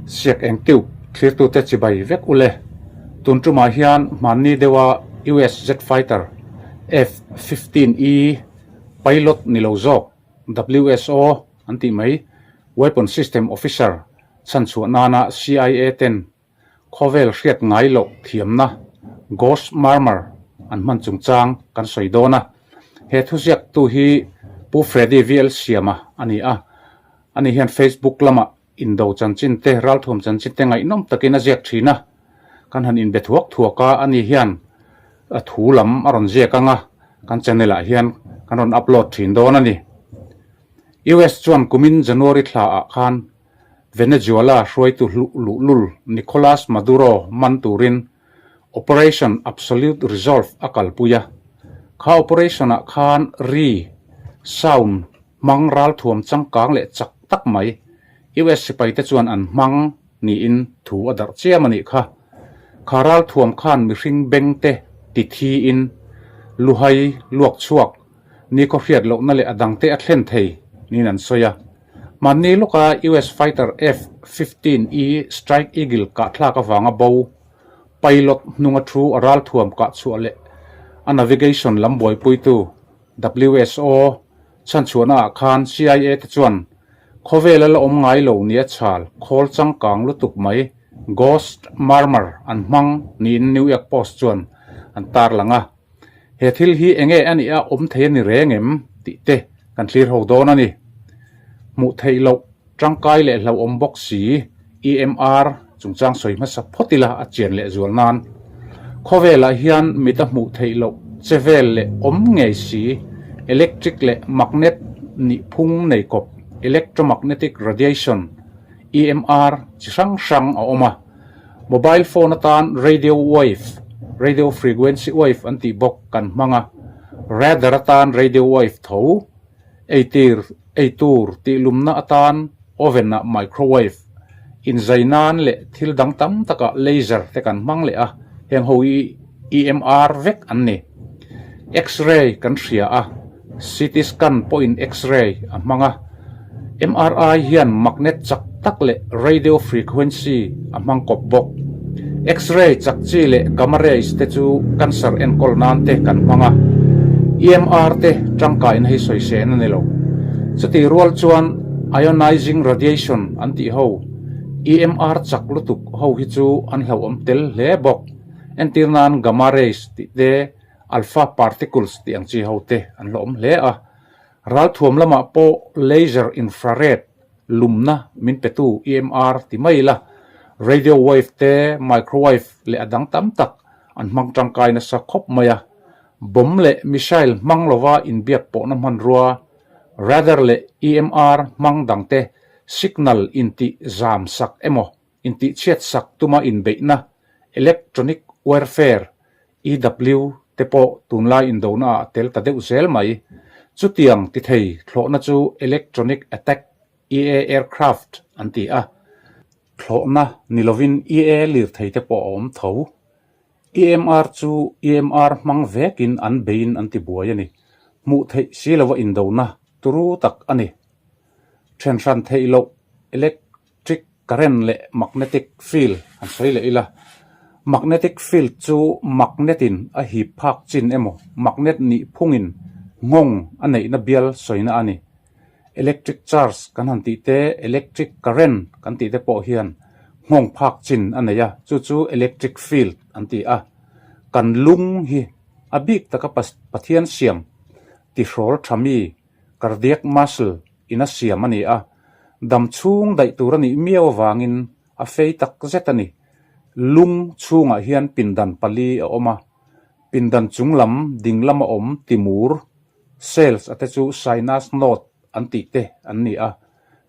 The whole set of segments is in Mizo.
Siak eng tube thlirtute chibai vek u le. Tun tumah hian hmanni deuha US jet fighter F-15E pilot ni lo zawk WSO an tih mai weapon system officer chhanchhuah nana CIA ten Khawvel hriat ngai loh thiamna Ghost Murmur an hman chungchang kan sawi dawn a. He thuziaktu hi Pu Freddy VL Siama a ni a. Ani hian Facebook lamah indo chanchin te, ralthuam chanchin te ngaihnawm takin a ziak thin a. Kan han inbe thuak thuak a, ani hian a thu lam a rawn ziak ang a, kan channel ah hian kan rawn upload thin dawn a ni. US chuan kumin January thla ah khan Venezuela hruaitu luhlul Nicolas Maduro man turin Operation Absolute Resolve a kalpui a. Kha operation-ah khan ri, sound, hmang ralthuam changkang leh chak tak mai US sipaite chuan an hmang niin thu a darh chiam a nih kha. Kha ralthuam khan mihring bengte ti thiin luhai luak chhuak nikhaw hriat lohna leh a dangte a thlen thei niin an sawi a. Mahni lawka US fighter F-15E Strike Eagle kahthlak avanga bo, pilot hnunga thu a ralthuam kahchhuah leh a navigation lam buaipuitu WSO chhanchhuahna ah khan CIA te chuan khawvela la awm ngai lo nia chhal khawl changkang lutuk mai Ghost Murmur an hmang niin New York Post chuan an tarlang a. He thil hi enge a nih a awm thei a ni reng em tih te kan thlir ho dawn a ni. Hmuh theih loh tangkai leh hlauhawm bawk si EMR chungchang sawi hmasa phawt ila a chian leh zual nan. Khawvelah hian mit a hmuh theih loh che vel leh awm ngei si electric leh magnet nih phung nei kawp electromagnetic radiation, EMR, chi hrang hrang a awm a. Mobile phone atan radio wave, radio frequency wave an tih bawk kan hmang a, radar atan radio wave tho, eitir, eitur tih lumna atan oven ah microwave, inzai nan leh thil dang tam takah laser te kan hmang leh a, heng ho hi EMR vek an ni. X-ray kan hria a, CT scan pawhin X-ray a hmang a. MRI hian magnet chak tak leh radio frequency a hmang kawp bawk. X-ray chak chi leh gamma rays te chu cancer enkawl nan te kan hmang a. EMR te tangkaiin hei sawi sen a ni lo. Chutih rual chuan ionizing radiation an tih ho, EMR chak lutuk ho hi chu an hlauhawm tel hle bawk. Entir nan gamma rays tih te, Alpha particles tih ang chi ho te an hlawm hle a. Ralthuam lamah pawh laser infrared lumna min petu EMR ti mai ila, radio wave te, microwave leh a dang tam tak an hmang tangkai nasa khawp mai a. Bomb leh missile hmang lova inbiak pawhna hmanrua, radar leh EMR hmang dangte signal intih zam sak emaw intihchhiat sak tuma inbeihna, electronic warfare, EW, te pawh tunlai indona ah a tel ta deuh zel mai. Chutiang ti thei thlawhna chu electronic attack, EA, aircraft an ti a. Thlawhna ni lovin EA lirthei te pawh a awm tho. EMR chu EMR hmang vekin an beiin an ti buai a ni. Hmuh theih si lova indona turu tak a ni. Thenhran theih loh elec. Electric current leh magnetic field han sawi leh ila, magnetic field chu magnet in a hip phak chin emaw magnet nih phungin nghawng a neihna bial sawina a ni. Electric charge kan han tih te, electric current kan tih te pawh hian nghawng phak chin a nei a, chu chu electric field an ti a. Kan lung hi a bik taka Pathian siam tihrawl tha mi cardiac muscle in a siam a ni a, dam chhung daih tur a nih miau avangin a fei tak zet a ni. Lung chhungah hian pindan pali a awm a, pindan chung lam ding lama awm timur, cells a te chu sinus node an tih te an ni a,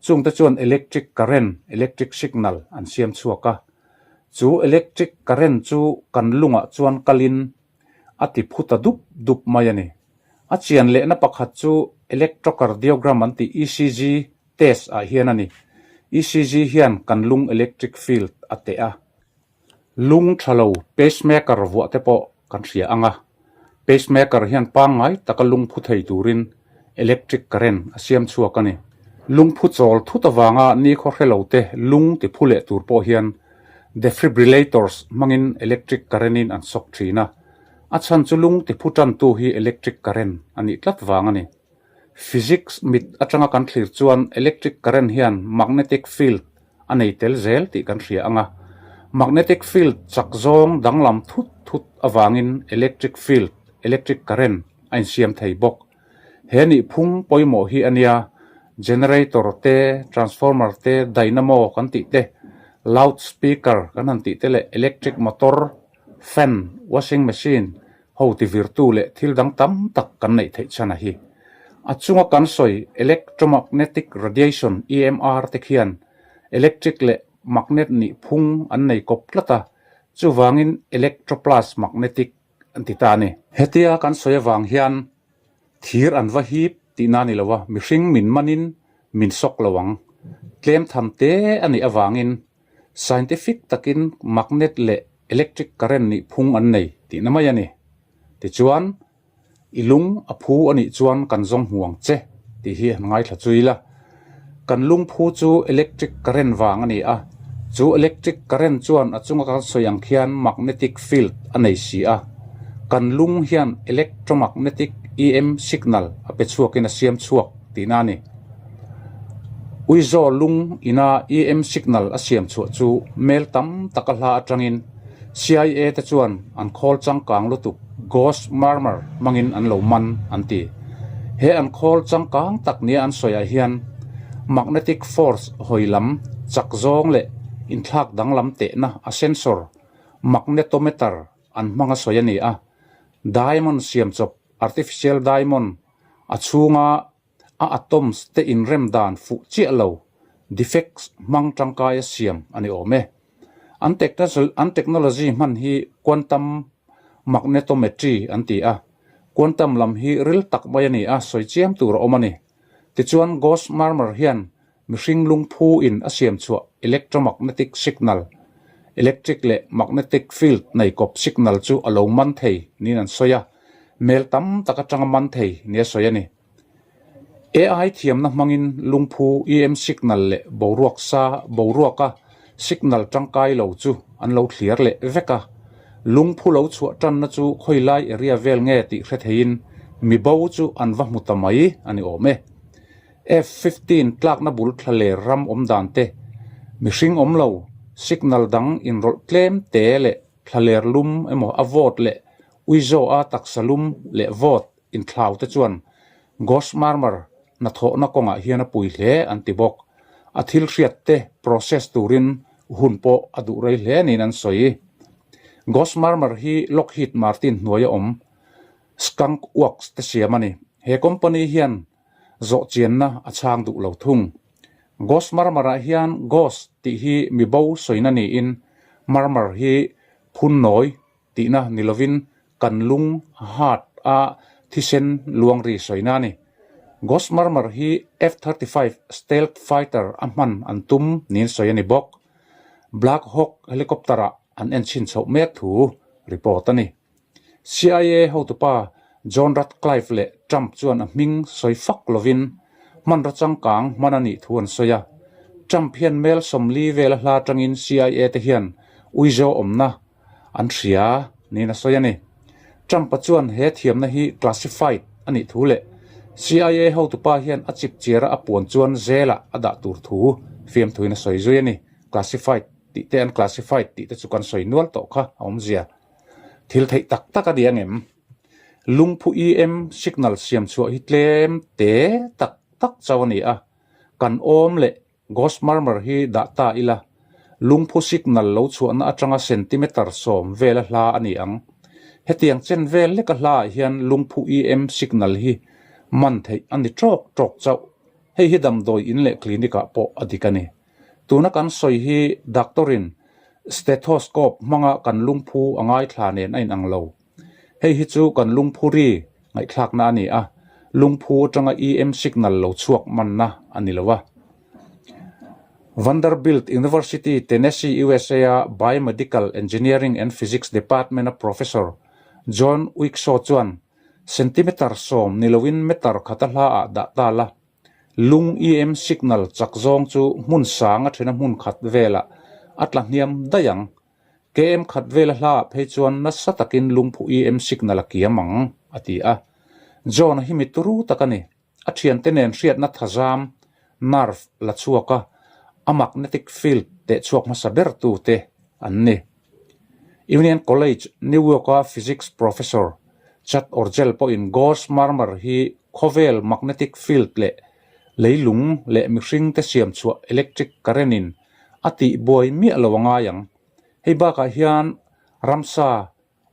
chungte chuan electric current, electric signal, an siam chhuak a. Chu electric current chu kan lungah chuan kalin a ti phu ta dup dup mai a ni. A chian lehna pakhat chu electrocardiogram an tih ECG test ah hian a ni. ECG hian kan lung electric field a teh a. Lung tha lo pacemaker vuah te pawh kan hria ang a. Pacemaker hian pangngai taka lung phu thei turin electric current a siam chhuak a ni. Lungphu chawl thut avanga nikhaw hre lo te lung ti phu leh tur pawh hian defibrillators hmangin electric current in an sawk thin a, a chhan chu lung ti phu tantu hi electric current a nih tlat vang a ni. Physics mit atanga kan thlir chuan electric current hian magnetic field a nei tel zel tih kan hria ang a, magnetic field chak zawng danglam thut thut avangin electric field, electric current, a insiam thei bawk. He nihphung pawimawh hi a nia, generator te, transformer te, dynamo kan tih te, loud speaker kan han tih te leh electric motor, fan, washing machine ho ti virtu leh thil dang tam tak kan neih theih chhan a hi. A chunga kan sawi electromagnetic radiation, EMR, te khian electric leh magnet nih phung an nei kawp tlat a, chuvangin electro plus magnetic an ti ta a ni. Hetia kan sawi avang hian thir an va hip tihna a ni lo a, mihring min manin min sawk lo ang. Tlem tham te a nih avangin Scientific takin magnet leh electric current nih phung an nei tihna mai a ni. Tichuan, i lung a phu a nih chuan kan zawng hmu ang che tih hi han ngaithla chui la. Kan lung phu chu electric current vang a ni a, chu electric current chuan a chunga kan sawi ang khian magnetic field a nei si a. Kan lung hian electromagnetic, EM, signal a pe chhuakin a siam chhuak tihna a ni. Uizaw lung ina EM signal a siam chhuah chu mel tam tak a hla atangin CIA te chuan an khawl changkang lutuk Ghost Murmur hmangin an lo man an ti. He an khawl changkang tak nia an sawiah hian magnetic force hawi lam chak zawng leh inthlak danglam tehna a sensor magnetometer an hmang a sawi a ni a. Diamond siam chawp artificial diamond a chhunga A atoms te inrem dan fuh chiah lo, defects, hmang tangkai a siam a ni awm e. An an technology hman hi quantum magnetometry an ti a, quantum lam hi ril tak mai a ni a, sawi chiam tur a awm a ni. Tichuan Ghost Murmur hian mihring lungphu in a siam chhuah electromagnetic signal, electric leh magnetic field nei kawp signal chu a lo man thei niin an sawi a, mel tam tak atanga man thei nia sawi a ni. AI thiamna hmangin lungphu EM signal leh boruak sa boruaka signal tangkai lo chu an lo thliar leh vek a. Lungphu lo chhuah tanna chu khawilai area vel nge tih hre theiin mi bo chu an va hmu ta mai a ni awm e. F-15 tlakna bul thla ler ram awm dan te, mihring awm lo signal dang inrawlh tlem te leh thla ler lum emaw a vawt leh uizaw a taksa lum leh vawt Inthlau te chuan Ghost Murmur hnathawhna kawngah hian a pui hle an ti bawk. A thil hriat te process turin hun pawh a duh rei hle niin an sawi. Ghost Murmur hi Lockheed Martin hnuaia awm Skunk Works te siam a ni. He company hian zawh chianna a chhang duh lo thung. Ghost Murmur-ah hian Ghost tih hi mi bo sawina niin Murmur hi phun nawi tihna ni lovin kan lung, heart, a thisen luang ri sawina a ni. Ghost Murmur hi F-35 stealth fighter a hman an tum niin sawi a ni bawk. Black Hawk helicopter-ah an en chhin chhoh mek thu report a ni. CIA hotupa John Ratcliffe leh Trump chuan a hming sawi fak lovin hmanraw changkang hman a nih thu an sawi a. Trump hian mel 40 vela hla atangin CIA te hian uizaw awmna an hria niin a sawi a ni. Trump-a chuan he thiamna hi classified a nih thu leh CIA hotupa hian a chip chiara a puan chuan zelah a dah tur thu fiamthuin a sawi zui a ni. Classified tih te an classified tih te chu kan sawi nual tawh kha a awmzia. Thil theih tak tak a ni ang em? Lungphu EM signal siam chhuah hi tlem te tak tak chauh a ni a, kan awm leh Ghost Murmur hi dah ta ila, lungphu signal lo chhuahna atanga centimeter 10 vela hla a ni ang. Hetiang chen vel leka hlaah hian lungphu EM signal hi man theih a ni tawk tawk chauh. Hei hi damdawi in leh clinic ah pawh a dik a ni. Tuna kan sawi hi doctor-in stethoscope hmanga kan lungphu a ngaithla nen a inang lo. Hei hi chu kan lungphu ri ngaihthlakna a ni a, lungphu atanga EM signal lo chhuak manna a ni lo a. Vanderbilt University, Tennessee, USA-a Biomedical Engineering and Physics Department-a Professor John Uikshaw chuan, Centimeter 10 ni loin meter khata hlaah dah ta la. Lung EM signal chak zawng chu hmun sang a thena hmun khat velah a tla hniam daih ang. KM khat vela hlaah phei chuan nasa takin lungphu EM signal a kiam ang, a ti a. John-a hi mi turu tak a ni. A thiante nen hriatna thazam, nerve, la chhuak a, a magnetic field teh chhuak hmasa ber tute an ni. Union College, New York-a physics professor Chad Orgel pawhin Gauss murmur hi khawvel magnetic field leh leilung leh mihringte siam chhuah electric current-in a tih buai miah lo a ngai ang. Hei bakah hian ramsa,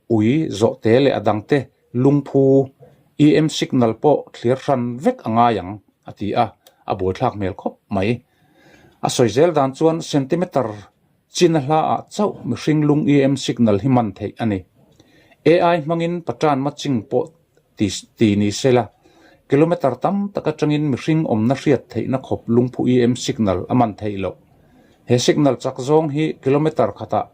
ui, zawhte leh a dangte lungphu, EM signal pawh thlir hran vek a ngai ang, a ti a, a buaithlak hmel khawp mai. A sawi zel dan chuan centimeter chin a hlaah chauh mihring lung EM signal hi man theih a ni. AI hmangin patan matching pawh ti ti ni se la, kilometer tam tak atangin mihring awmna hriat theihna khawp lungphu EM signal a man theih loh. He signal chak zawng hi kilometer khatah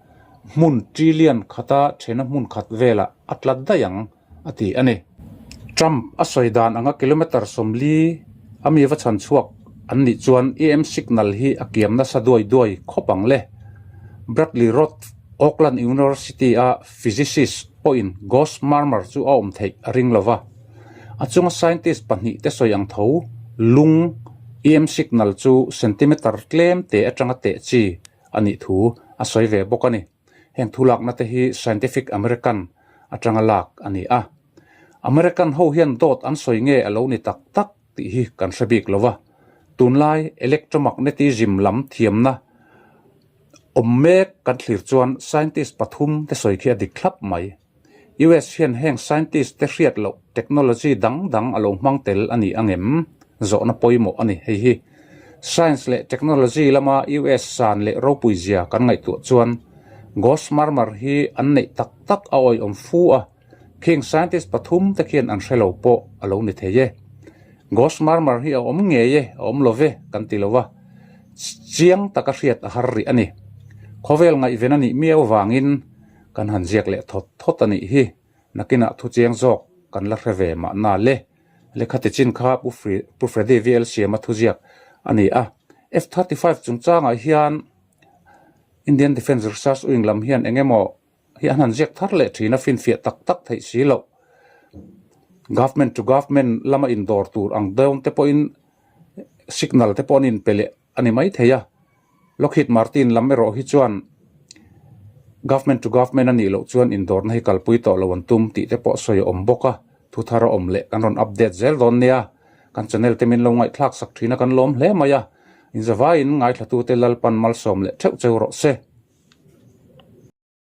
hmun trillion khata thena hmun khat velah a tla daih ang, a ti a ni. Trump a sawi dan anga kilometer 40 a mi va chhan chhuak an nih chuan EM signal hi a kiam nasa duai duai khawp ang le. Bradley Roth, Auckland University-a physicist pawhin ghost murmur chu a awm theih a ring lo va. A chunga scientist pahnihte sawi ang tho, lung EM signal chu centimeter tlem te atanga teh chi a nih thu a sawi ve bawk a ni. Heng thu lakna te hi Scientific American atanga lak a ni a. American ho hian dawt an sawi nge a lo ni tak tak tih hi kan hre bik lo va. Tunlai electromagnetism lam thiamna awm mek kan thlir chuan scientist pathum te sawi khi a dik thlap mai. US hian heng scientist te hriat loh technology dang dang a lo hmang tel a ni ang em? Zawhna pawimawh a ni hei hi. Science leh technology lama US san leh ropui zia kan ngaihtuah chuan Ghost murmur hi an neih tak tak a awihawm fu a, khing scientist pathum te khian an hre lo pawh a lo ni thei e. Ghost murmur hi a awm ngei e, a awm lo ve kan ti lo va, chiang taka hriat a har rih a ni. Khawvel ngaihven a nih miau vangin Kan han ziak leh thawt thawt a nih hi, nakinah thu chiang zawk kan la hre ve mahna le. Lehkha ti chin kha Pu Pu Freddy VL Siama thuziak a ni a. F-35 chungchangah hian Indian Defence Research Wing lam hian eng emaw hi an han ziak thar leh thin a, finfiah tak tak theih si loh. Government to government lama indawr tur ang dawn te pawhin signal te pawh an inpe leh a ni mai thei a. Lockheed Martin lam erawh hi chuan Government to Government a nih loh chuan indawrna hi kalpui tawh lo an tum tih te pawh sawi a awm bawk a, thu thar a awm leh kan rawn update zel dawn nia. Kan channel te min lo ngaihthlak sak thin a kan lawm hle mai a, inzavaiin ngaithlatute Lalpan malsawm leh theuh cheu rawh se.